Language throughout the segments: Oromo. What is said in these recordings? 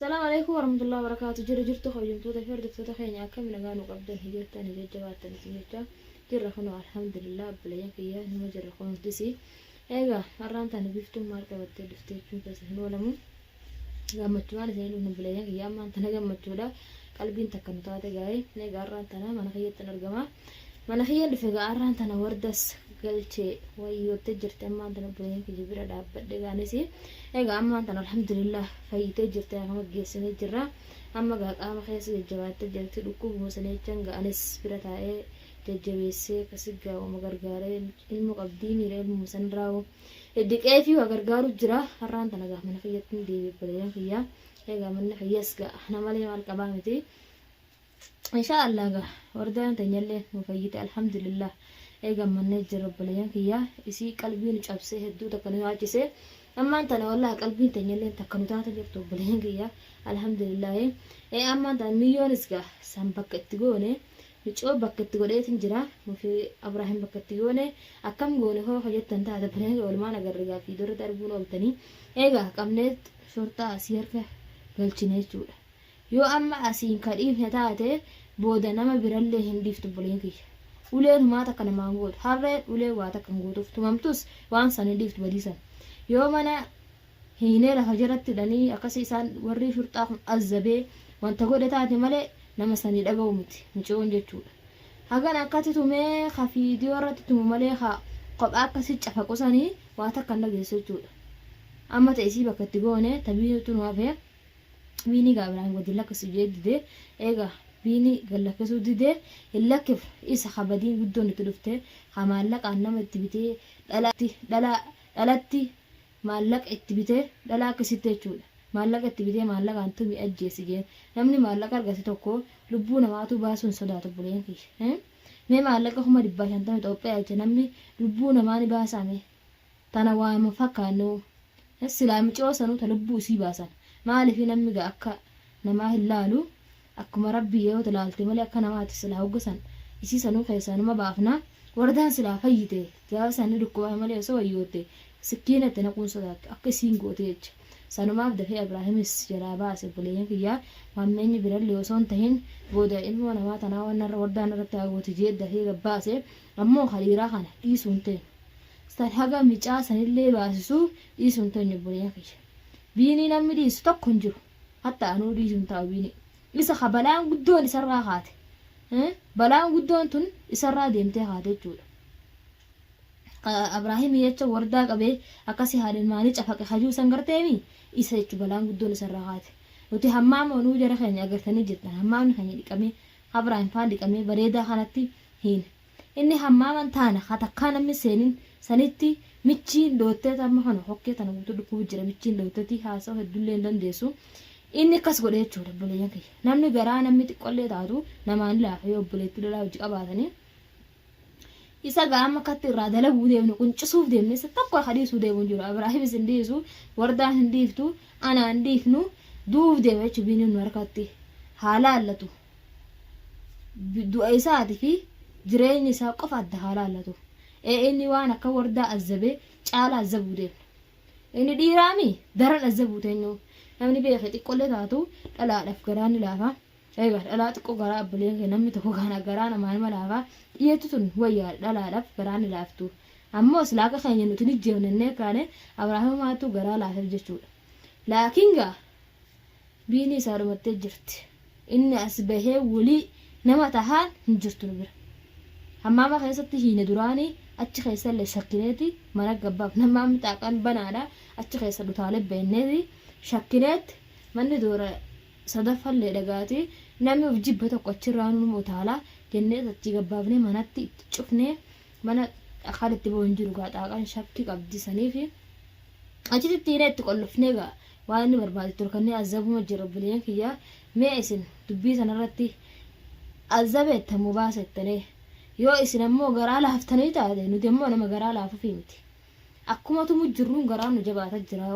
Salaamu alaikum warahmatullahi wabarakatuh. Jira jirtu kabajamtoota fi hordoftoota keenya, akkam nagaa nu qabdan? Jirtan jajjabaattan isin jecha jirra. Kunoo alhamdulillah, obboleeyyan kiyya, numa jirra kunuuntisi. Egaa har'aan tana Biiftuun maal qabattee dhufte jechuun keessa hin oolamu. Gammachuudhaan isin dhufne, obboleeyyan kiyya. Ammaan tana gammachuudha, qalbiin takka nu taate gaa'ee. Egaa har'aan tana mana kiyyatti argama. Mana kiyyaan dhufe. Egaa har'aan tana wardas galchee wayyoottee jirti. Ammaan tana obboleeyyan kiyya bira dhaabbadhe gaanis. Egaa ammaan tana alhamdulillah fayyitee jirti, akkama geessinee jirra. Amma gaa qaama keessa jajjabaattee jirti. Dhukkubuma sana jechaan ga'anis bira taa'ee jajjabeessee akkasi gaa'uma gargaaree, ilmu qabdii, miira ilmuma sanirraa dhiqee fi waa gargaaru jira. Har'aan tana gaa mana kiyyatti hin deebi'e, obboleeyyan kiyya. Egaa manni kiyyas gaa namalee maal qabaa miti. Insha Allah gaa wardaan teenyallee nu fayyite, alhamdulillah. Eegaa mannee jira, obboleeyyan kiyya. Isii qalbii nu cabsee hedduu takka nu yaachise. Ammaan tana wallahi qalbiin teenyallee takka nu taate jirtu, obboleeyyan kiyya, alhamdulillah. Ee, ammaan tana miyyoonis gaa san bakka itti goone, micoo bakka itti godheetin jira. Nufi Abraahim bakka itti goone. Akkam goone hoo jettan taate, obboleeyyan kiyya, walumaan agarre gaa fiidoo irratti arguun ooltanii. Eegaa qabnee shorxaa asii harka galchine jechuudha. Yoo amma asiin ka dhiifne taate, booda nama birallee hin dhiiftu, obboleeyyan kiyya. Uleen humaa takka namaan gootu. Harreen ulee waa takka hin gootuuf, tumamtus waan san hin dhiiftu, badii san. Yoo mana hiinee lafa jalatti hidhanii akkasii isaan warri shurxaa kun azzabee wanta godhe taate malee, nama sanii dhaga'u miti micoon jechuudha. Hagan akkatti tumee ka fiidiyoo irratti tumu malee, ka kophaa akkasii cafaqu sanii waa takka hin dhageessu jechuudha. Amma ta'e isii bakka itti goone, tabiitu nu hafe. Biinii gaa Ibraahim gadi lakkisu jee dide. Eega biinii gad lakkisuu dide, hin lakkifnu. Isa ka badiin guddoon itti dhufte, ka maallaqaan nama itti bitee, dhalatti dhala dhalatti maallaqa itti bitee, dhala akkasitti jechuudha, maallaqa itti bitee maallaqaan tumi ajjeesi jeen. Namni maallaqa argate tokko lubbuu namaatuu baasuu hin sodaatu, obboleeyyan kiyya. Mee maallaqa 150,000 Itoophiyaa jecha namni lubbuu namaa ni baasaa? Mee tana waama fakkaannu, silaa micoo sanuu ta lubbuu isii baasan. Maaliif? Namni gaa akka namaa hin laalu, akkuma Rabbii yoo laalte malee akka namaati. Silaa hogga san isii sanuu keessaa numa baafna. Wardaan silaa fayyite, gaafa san ni dhukkubame malee, osoo wayyootte sikkiina itti naquun sodaattu akka isiin goote jecha. Sanumaaf dafee Abraahimis jalaa baase, obboleeyyan kiyyaa. Hammeenyi birallee osoo hin tahin, booda ilmoo namaa tanaa waan narra wardaan irratti haa goote jee dafee gabbaase. Ammoo ka dhiiraa kana dhiisuu hin teenu. San haga micaa sanillee baasisu dhiisuu hin teenyu, obboleeyyan kiyya. Biinii namni dhiisu tokko hin jiru. Hatta anuu dhiisuu hin taa'u biinii. Isa ka balaan guddoon isarraa kaate. Balaan guddoon tun isarraa deemtee kaate jechuudha. Abraahimii jecha wardaa qabee akkasii haadha ilmaanii cafaqe hajuu san garteemi, isa jechuun balaan guddoon isarraa kaate. Nuti hammaama nuu jara keenya agartanii jirtan, hammaamni keenya dhiqamee, Abraahim faan dhiqamee bareedaa kanatti hin. Inni hammaaman taana ka takkaa namni seenin sanitti michiin dhoottee, amma kana hokkee tana guutuu dhukkubu jira, michiin dhootteti haasa'u heddullee hin dandeessu. Inni akkas godhe jechuudha, obboleeyyan kiyya. Namni garaa namni xiqqollee taatu namaan ni laafa yoo obboleettii dhalaa hojii qabaatanii. Isa gaa amma akkatti irraa dalaguu deemnu, quncisuuf deemne, isa tokko ka dhiisuu deemu hin jiru. Abraahimis hin dhiisu, wardaan hin dhiiftu, anaa hin dhiifnu, du'uuf deema jechuudha biiniin nu harkatti. Haa laallatu. Du'a isaati fi jireenya isaa qofa adda haa laallatu. Ee, inni waan akka wardaa azzabee caala azzabuu deemna. Inni dhiiraami daran azzabuu teenyu. Namni beeke xiqqollee taatu dhalaadhaaf garaa ni laafa. Egaa dhalaa xiqqoo garaa abboleen kee namni tokko kana garaa namaa nima laafa. Dhiirti tun wayyaadha, dhalaadhaaf garaa ni laaftu. Ammoo silaa akka keenya nuti ni jeefne innee kaane, Abraahimumaatu garaa laafeef jechuudha. Laakiin gaa biinii isaa dhumattee jirti. Inni as bahee walii nama tahaan hin jirtu nu bira. Hammaama keessatti hiine duraanii, achi keessallee shakkineeti mana gabbaaf. Hammaamni xaaqaan banaadha, achi keessa dhutaalee beenneeti shakkineetti manni doora sadaffallee dhagaati, namni of jibba tokko achirraa numa utaala jennee achi gabbaafnee manatti itti cufnee, mana kan itti bahu hin jiru gaa, xaaqaan shakkii qabdi saniifi achitti itti hiinee itti qollofnee gaa waan inni barbaade tolkannee azabuma jira, obboleeyyan kiyya. Mee isin dubbii sanarratti azabeettamu baasettanii? Yoo isin ammoo garaa laaftanii taate, nuti ammoo nama garaa laafuufii miti. Akkuma tumu jirruun garaan nu jabaata jira,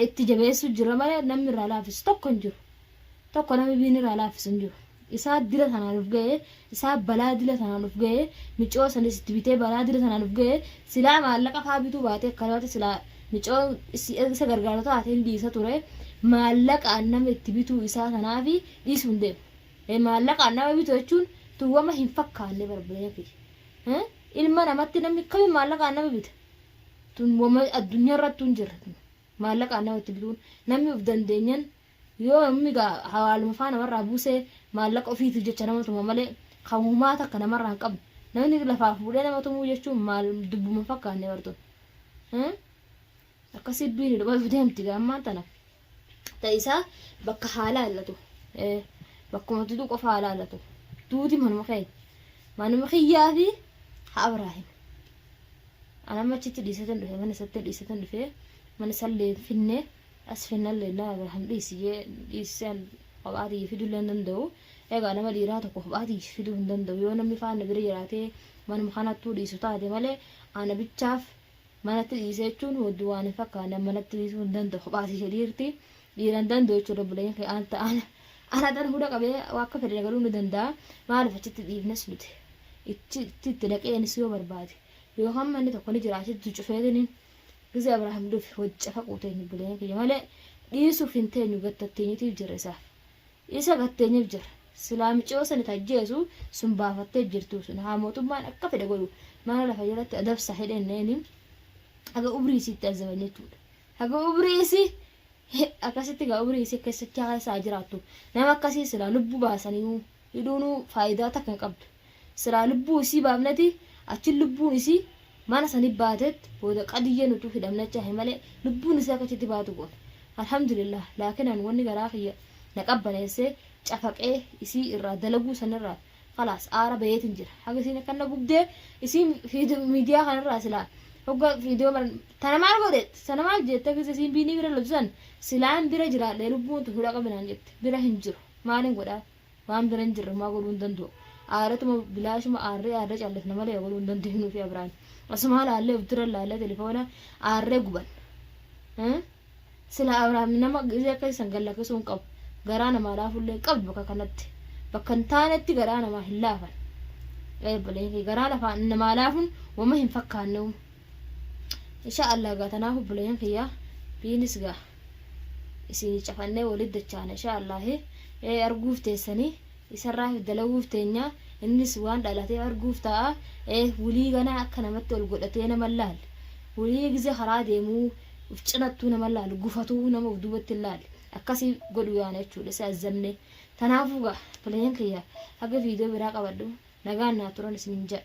itti jabeessu jira malee namni irraa laaffisu tokko hin jiru. Tokko namni biin irraa laaffisu hin jiru. Isaa dila tanaan uf ga'e, isaa balaa dila tanaan uf ga'e, micoo sanis itti bitee balaa dila tanaan uf ga'e. Silaa maallaqa faa bituu baatee akkanumatti silaa micoo isa gargaaru taate hin dhiisa ture. Maallaqaan nama itti bituu isaa tanaafi dhiisuu hin deemu. Maallaqaan nama bitu jechuun tuwwama hin fakkaanne barbaadee kiyya. Ilma namatti namni kamiin maallaqaan nama bita? Tun wama addunyaa irrattuu hin jirre. Maallaqaan nama itti bituun namni of dandeenyan yoo namni gaa hawaaluma faa namarraa buusee maallaqa ofiitiif jecha nama tuma malee kan humaa takka namarraa hin qabne. Namni lafaa fuudhee nama tumuu jechuun maal dubbuma hin fakkaanne bartun. Akkasii biini dhumatu deemti gaa ammaan tana. Ta isaa bakka haa laallatu. Bakkuma dudu qofa haa laallatu. Duuti manuma keenya. Manuma kiyyaa fi haa Abraahim. An amma achitti dhiisetan dhufe, mana isatti dhiisetan dhufe, mana isallee hin finne, as finnallee na Abrahaam dhiisi jee dhiisee an kophaa tiyya fidullee hin danda'u. Egaa nama dhiiraa tokko kophaa tiyya fiduu hin danda'u. Yoo namni faana bira jiraatee manuma kanattuu dhiisu taate malee ana bichaaf manatti dhiise jechuun hedduu waan hin fakkaanne manatti dhiisuu hin danda'u. Kophaa tiyya dhiirti dhiira hin danda'u jechuudha obboleeyyan kee an ta'an. Ana tan hunda qabee akka fedhe galuu ni danda'a. Maaliif achitti dhiifnes nuti? Itti itti dhaqee innis yoo barbaade. Yookaan manni tokko ni jira achitti cufeetiniin gizee Abrahaam dhufe wajji cafaquu teenyu obboleeyyan kiyya malee dhiisuuf hin teenyu gattatteenyitiif jira isaaf. Isa gatteenyeef jira. Silaa miciyoo sani tajjeesu sun baafattee jirtu sun haa mootummaan akka fedhe godhu mana lafa jalatti adabsa hedhenneeni haga umrii isiitti azaban jechuudha. Haga umrii isii akkasitti gaa umrii isii keessachaa keessa haa jiraattu. Nama akkasii silaa lubbuu baasaniiyu hidhuunuu faayidaa takka hin qabdu. Silaa lubbuu isii baafneti achin lubbuun isii mana sani baatet booda qadiyya nutu hidhamne achi hafe malee lubbuun isii akka achitti baatu goone. Alhamdulillah laakin an wanni garaa kiyya na qabbaneesse cafaqee isii irraa dalaguu sanirraa kalaas aara baheetin jira. Haga isiin akkan na gubdee isiin miidiyaa kanarraa silaa hogga viidiyoo tana maal godhe sana maal jette gisa isiin biinii bira loltu san silaan bira jiraadhe lubbuun tun hudha qabinaan jette bira hin jiru maalin godhaa. Waan bira hin jirre homaa godhuu hin danda'u. Aaretuma bilaashuma aarree aarree callifna malee godhuu hin dandeenyu fi Abrahaam. Asumaa laallee of dura laallee telefoona aarree guban. Sila Abrahaam nama gisee akka isan gad lakkisuu hin qabu. Garaa namaa laafullee hin qabdu bakka kanatti. Bakka hin taanetti garaa namaa hin laafan. Obboleeyyan garaa lafaa namaa laafuun wama hin fakkaanne. Insha Allah gaa tanaaf obboleeyyan kiyyaa biinis gaa. Isin cafannee walit dachaana insha Allahi ee arguuf teessanii isarraa dalaguuf teenya innis waan dhalatee arguuf ta'a ee wulii ganaa akka namatti ol godhatee nama laalle wulii gize karaa deemuu uf cinattuu nama laalu gufatuu nama uf duubatti hin laalle akkasii godhu yaana jechuudha isa azzamne tanaafuu gaa pileen kiyya haga viidiyoo biraa qabadhu nagaan naa turan isinin jedha.